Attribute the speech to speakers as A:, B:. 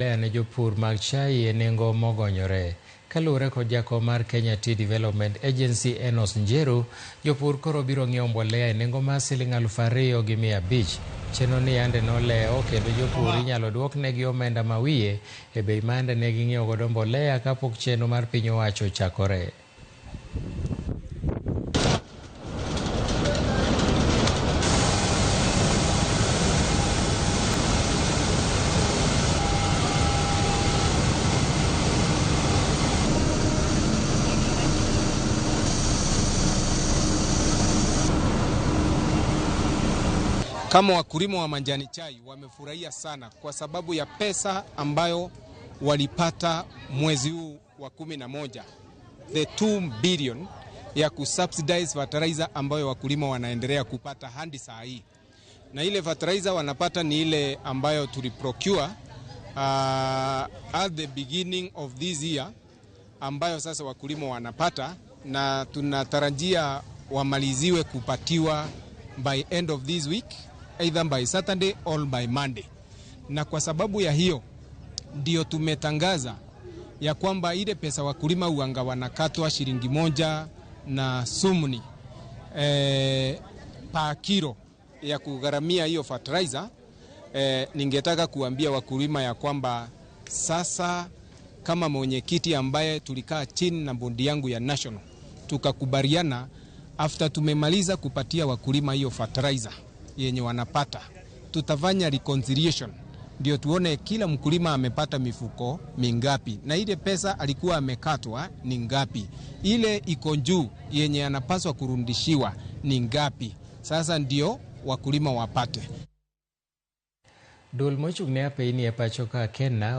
A: Ne jopur mag chai e nengo mogonyore. Kaluwore kod jakom mar Kenya Tea Development Agency Enos Njeru, jopur koro biro ng'iewo mbolea e nengo mar siling 2,500. Chenro ni yande nolewo kendo jopur inyalo duoknegi omenda mawiye e bei ma yande ne ging'iewo godo mbolea kapok chenro mar piny owacho ochakore.
B: Kama wakulima wa majani chai wamefurahia sana kwa sababu ya pesa ambayo walipata mwezi huu wa 11, the 2 billion ya kusubsidize fertilizer ambayo wakulima wanaendelea kupata hadi saa hii, na ile fertilizer wanapata ni ile ambayo tuliprocure at the beginning of this year, ambayo sasa wakulima wanapata, na tunatarajia wamaliziwe kupatiwa by end of this week, either by Saturday or by Monday. Na kwa sababu ya hiyo ndio tumetangaza ya kwamba ile pesa wakulima uanga wanakatwa shilingi 1 na sumni pa kilo ya kugharamia hiyo fertilizer. Ningetaka kuambia wakulima ya kwamba sasa kama mwenyekiti ambaye tulikaa chini na bodi yangu ya national tukakubaliana, after tumemaliza kupatia wakulima hiyo fertilizer yenye wanapata, tutafanya reconciliation ndio tuone kila mkulima amepata mifuko mingapi na ile pesa alikuwa amekatwa ni ngapi, ile iko juu yenye anapaswa kurudishiwa ni ngapi. Sasa ndio wakulima wapate.
A: Duol mochung' ne apeyni e pacho ka Kenya.